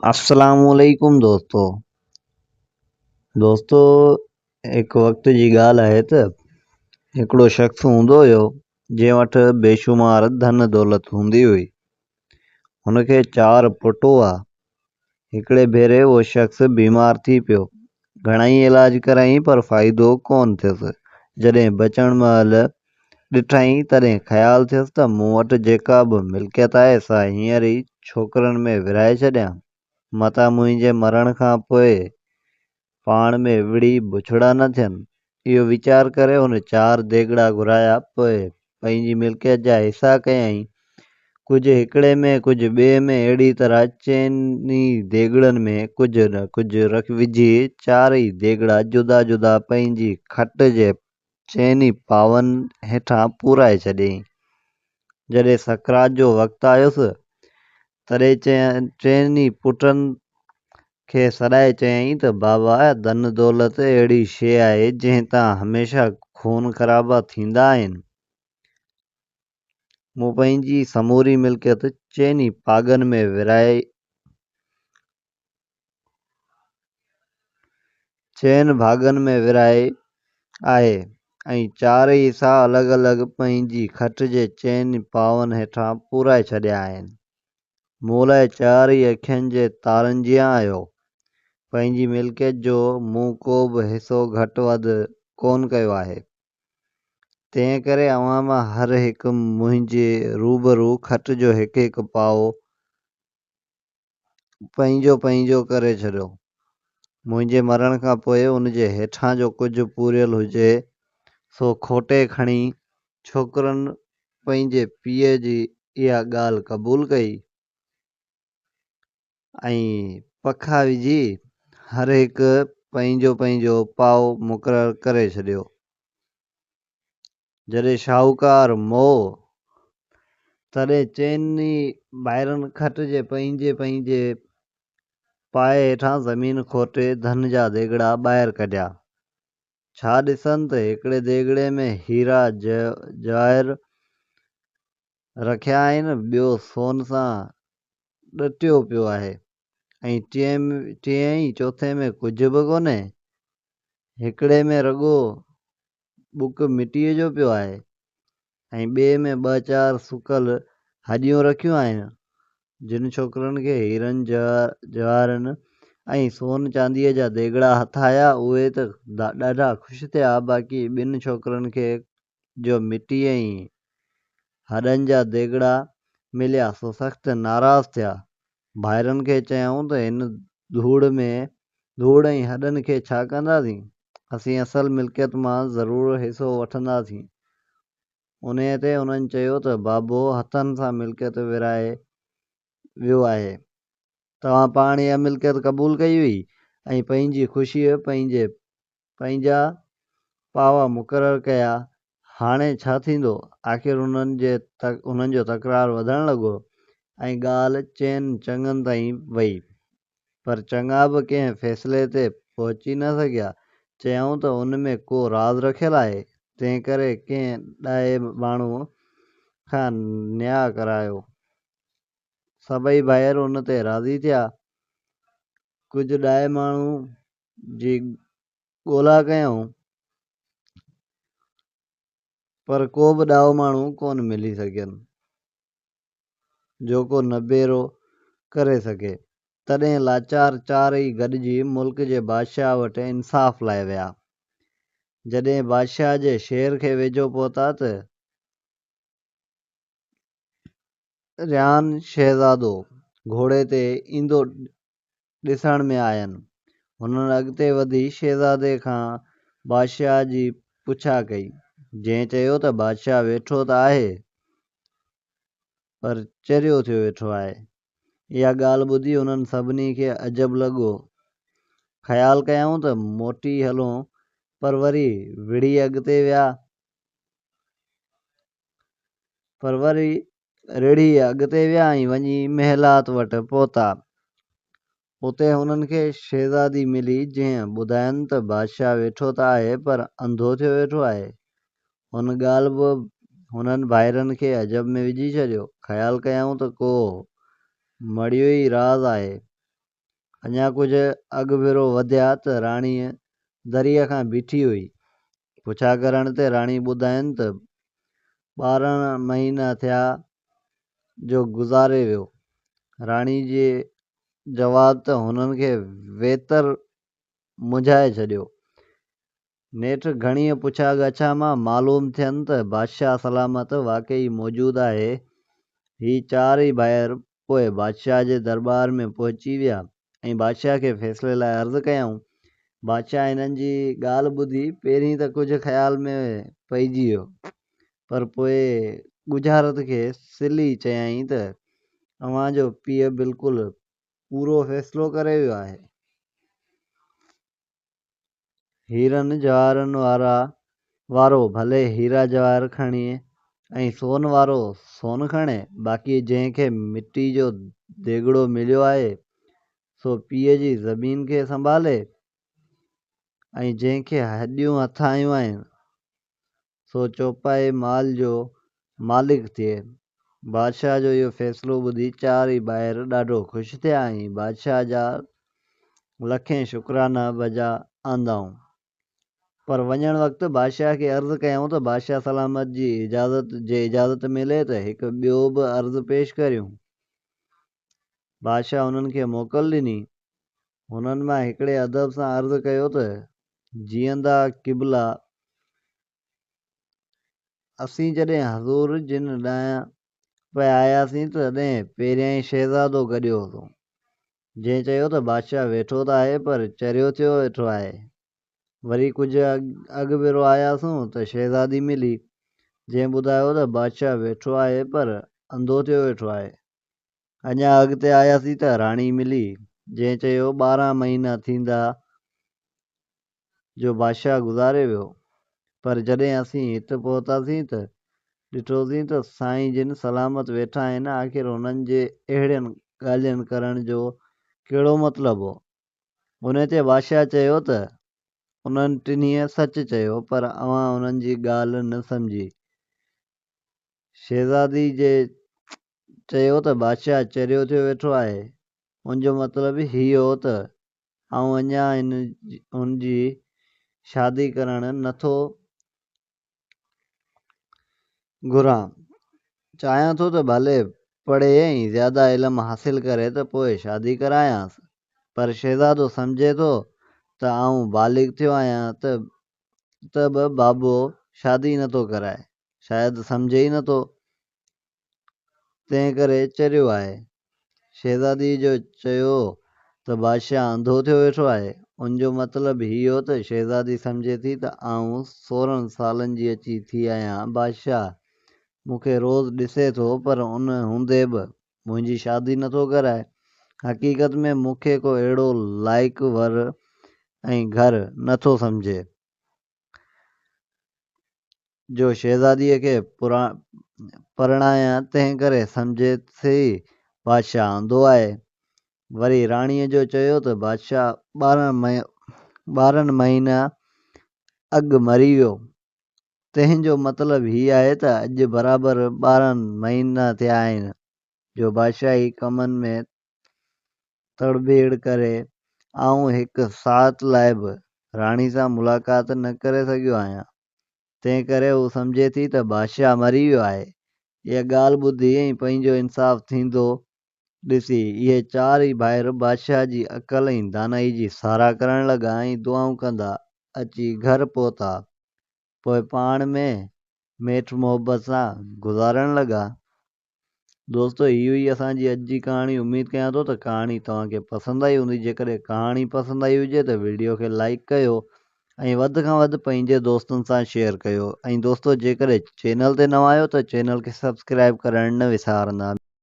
السلام عليڪم دوستو دوستو هڪ وقت جي ڳالهه آهي ته هڪڙو شخص هوندو هيو جنهن وٽ بيشمار ڌن دولت هوندي هئي هن کي چار پٽ هئا هڪڙي ڀيري اهو شخص بيمار ٿي پيو گهڻائي علاج ڪرايائين پر فائدو ڪونه ٿيس جڏهن بچڻ مهل ڏٺائين، تڏهن خيال ٿيس ته مون وٽ جيڪا به ملڪيت آهي، سا هينئر ئي ڇوڪرن ۾ ورهائي ڇڏيان، متان منهنجي مرڻ کان پوء پاڻ ۾ وڙهي بڇڙا نه ٿين. اهو ويچار ڪري هن چار ديڳڙا گهرايا، پوء پنهنجي ملڪيت جا حصا ڪيائين، ڪجهه هڪڙي ۾، ڪجهه ٻئي ۾، اهڙيء طرح چئني ديڳڙن ۾ ڪجهه نه ڪجهه وجهي چارئي ديڳڙا جدا جدا پنهنجي کٽ جي چئني پاون هيٺان پورائي ڇڏيائين. جڏهن سڪرات جو وقت آيس، تڏهن چئني پٽن کي سڏائي چيائين ته بابا، ڌن دولت اهڙي شيء آهي، جنهن تان هميشه خون خرابا ٿيندا آهن. مون پنهنجي سموري ملڪيت چئني پاڳن ۾ ورهائي چئن ڀاڱن ۾ ورهائي آهي ۽ چارئي حصا الڳ الڳ پنهنجي کٽ جي چئن پاون هيٺان پورائي ڇڏيا آهن. مون لاء چارئي اکين جي تارن جيان آهيو. پنهنجي ملڪيت جو مون ڪو به حصو گهٽ وڌ ڪونه ڪيو آهي. تنهن ڪري اوهان مان هر هڪ منهنجي روبرو کٽ جو هڪ هڪ پائو پنهنجو پنهنجو ڪري ڇڏيو. منهنجي مرڻ کان پوء ان جي هيٺان جو ڪجهه پوريل هجي، سو کوٽي کڻي. ڇوڪرن پنهنجي پيء جي اها ڳالهه قبول ڪئي ۽ پکا وجهي هر هڪ پنهنجو پنهنجو پائو مقرر ڪري ڇڏيو. جڏهن شاهوڪار مئو، تڏهن چئن ئي ڀائرن کٽ جي پنهنجي پنهنجي پائي هيٺان زمين کوٽي ڌن جا ديڳڙا ٻاهر ڪڍيا. ڇا ڏسن ته هڪڙي ديڳڙي ۾ هيرا جواهر رکيا آهن، ٻيو سون سان ڏٽيو پيو آهي ۽ ٽئين ۽ چوٿين ۾ ڪجهه به ڪونهي. هڪڙي ۾ رڳو ٻڪ مٽيء جو پيو آهي ۽ ٻئي ۾ ٻه چار سڪل هڏيون رکيون آهن. جن ڇوڪرن کي هيرن، جواهرن ۽ سون چانديء جا ديڳڙا هٿ آيا، اهي ته ڏاڍا خوش ٿيا، باقي ٻن ڇوڪرن کي جو مٽيء ۽ هڏن جا ديڳڙا مليا، سو سخت ناراض ٿيا. ڀائرن کي چيائون ته هن ڌوڙ ۾ ڌوڙ ۽ هڏن کي ڇا ڪنداسين؟ اسين اصل ملڪيت مان ضرور حصو وٺنداسين. انهيء تي انهن چيو ته بابو هٿن سان ملڪيت ورهائي ويو آهي. توهان پاڻ اها ملڪيت قبول ڪئي هئي ۽ پنهنجي خوشيء پنهنجي پنهنجا پاوا مقرر ڪيا، هاڻي ڇا ٿيندو؟ آخر انهن جي انهن جو تڪرار وڌڻ لڳو ۽ ڳالهه چئن چڱن تائين وئي. پر چڱا به ڪنهن فيصلي تي پهچي نه سگهيا. چيائون ته ان ۾ ڪو راز رکيل آهي، تنهنڪري ڪنهن ڏاهي ماڻهوء کان نياء ڪرايو. سڀئي ڀائر ان تي راضي ٿيا. ڪجهه ڏاهي ماڻهو جي ڳولا ڪيائون، پر ڪو به ڏاهو ماڻهو ڪونه ملي سگهين، جو ڪو نبيرو ڪري سگهي. تڏهن لاچار چارئي گڏجي ملڪ جي بادشاهه وٽ انصاف لاء ويا. جڏهن بادشاهه جي شهر کي ويجهو پهتا ته ريان شهزادو گهوڙي تي ايندو ڏسڻ ۾ آين. هنن اڳتي وڌي شهزادي کان بادشاهه جي پڇا ڪئي، جنهن چيو ته بادشاهه ويٺو ته آهي، پر چريو ٿيو ويٺو آهي. اها ڳالهه ٻڌي هنن سڀني کي عجب لڳو. خيال ڪيائون ته موٽي هلون، پر وري وڙهي اڳتي ويا. پر وري رڙهي اڳتي ويا ۽ وڃي محلات وٽ پهتا. اتي هنن کي شهزادي ملي، جنهن ٻڌاين ته بادشاهه ويٺو ته آهي، پر انڌو ٿيو ويٺو آهي. ان ڳالهه به هنن ڀائرن کي عجب ۾ وجهي ڇڏيو. خيال ڪيائون ته ڪو مڙيوئي راز آهي. اڃا ڪجهه اڳڀرو وڌيا ته راڻيء دريء کان بيٺي هئي. پڇا ڪرڻ تي راڻي ٻڌاين ته 12 مهينا ٿيا جو گذاري ويو. راڻي جي جواب ته هنن کي ويتر منجهائي ڇڏيو. نيٺ گهڻيء پڇا ڳاڇا مان معلوم ٿين ته بادشاهه سلامت واقعي موجود آهي. هي چار ئي ڀائر پوء بادشاهه جي درٻار ۾ پهچي ويا ۽ بادشاهه کي فيصلي لاء عرض ڪيائون. بادشاهه هنن جي ڳالهه ٻڌي پهرين ته ڪجهه خيال ۾ پئجي ويو، پر پوء ڳجهارت کي سلي چيائين ته اوهان جو پيء بلڪل پورو فيصلو ڪري ويو آهي. هيرن جواهرن وارا وارو ڀلي هيرا جواهر کڻي ۽ سون وارو سون کڻي، باقي جنهن کي مٽي جو ديڳڙو مليو آهي، سو پيء جي زمين کي سنڀالي ۽ جنهن کي هڏيون هٿ آيون آهن، سو چوپائي مال جو مالڪ ٿئي. بادشاهه جو اهو فيصلو ٻڌي چار ئي ڀائر ڏاڍو خوش ٿيا ۽ بادشاهه جا لکين شڪرانا بجا آندائون. پر وڃڻ وقت بادشاهه کي عرض ڪيائون ته بادشاهه سلامت جي اجازت جي اجازت ملي ته هڪ ٻيو به عرض پيش ڪريون. بادشاهه هنن کي موڪل ڏني. هنن مان هڪڙي ادب سان عرض ڪيو ته جيئندا قبلا! اسين جڏهن حضور جن ڏانهن پئي آياسين تڏهن پهريائين شهزادو گڏيو هوسون، جنهن چيو ته بادشاهه ويٺو ته آهي پر چريو ٿيو ويٺو آهي. وري ڪجهه اڳڀرو آياسون ته شهزادي ملي، جنهن ٻڌايو ته بادشاهه ويٺو آهي پر انڌو ٿيو ويٺو آهي. اڃا اڳتي آياسين ته راڻي ملي، جنهن چيو 12 مهينا ٿيندا جو بادشاهه گذاري ويو، پر جڏهن اسين هت پهتاسين ته ڏٺوسين ته سائين جن سلامت ويٺا آهن، آخر هنن جي اهڙين ڳالهين ڪرڻ جو ڪهڙو مطلب هو؟ انهي تي بادشاهه چيو ته انهن ٽنهي سچ چيو، پر اوهان انهن جي ڳالهه نه سمجهي. شهزادي جي چيو ته بادشاهه چريو ٿيو ويٺو آهي، ان جو مطلب هي هو ته آئون اڃا هن جي شادي ڪرڻ نه ٿو گهران. چاهيان ٿو ته ڀلي پڙهي ۽ زياده علم حاصل ڪري ته پوء شادي ڪرايانس. پر شهزادو سمجهي ٿو ته آئون بالغ ٿيو آهيان ته به بابو شادي نه ٿو ڪرائي. شايد سمجهي ئي نه ٿو. تنهن ڪري چريو آهي. شهزاديء جو چيو ته بادشاهه انڌو ٿيو ويٺو آهي. ان جو مطلب هي هو ته شهزادي سمجهي ٿي ته آئون 16 سالن جي اچي ٿي آهيان، بادشاهه مون کي روز ڏسي ٿو پر ان هوندي به منهنجي شادي نٿو ڪرائي. حقيقت ۾ مون کي ڪو اهڙو لائق ور ۽ گهر نٿو سمجهي. جو شهزاديء کي پرڻايان، تنهن ڪري سمجهي ٿي بادشاهه انڌو آهي. وري راڻيء جو چيو ته بادشاهه 12 مهينا اڳ مري ويو، تنهن جو مطلب هي آهي ته اڄ برابر 12 مهينا ٿيا آهن، جو بادشاهي ڪمن ۾ تڙڀيڙ ڪري آئون هڪ ساعت لاء به راڻي سان ملاقات نه ڪري سگهيو آهيان. تنهن ڪري هو سمجهي ٿي ته بادشاهه مري ويو آهي. اها ڳالهه ٻڌي ۽ پنهنجو انصاف ٿيندو ڏسي اهي چار ئي ڀائر بادشاهه جي عقل ۽ دانائي جي ساراهه ڪرڻ لڳا ۽ دعائون ڪندا اچي گهر پهتا. پوء پاڻ ۾ ميٺ محبت سان گذارڻ لڳا. دوستو هي هئي اسان جي اڄ جي ڪهاڻي اميد ڪيان ٿو ته ڪهاڻي توهان کي پسند آئي هوندي جيڪڏهن ڪهاڻي پسند آئي هجي ته وڊيو کي لائيڪ ڪيو ۽ وڌ کان وڌ پنهنجي دوستن سان شيئر ڪيو ۽ دوستو جيڪڏهن چينل تي نوان آهيو ته چينل کي سبسڪرائب ڪرڻ نه وسارندا.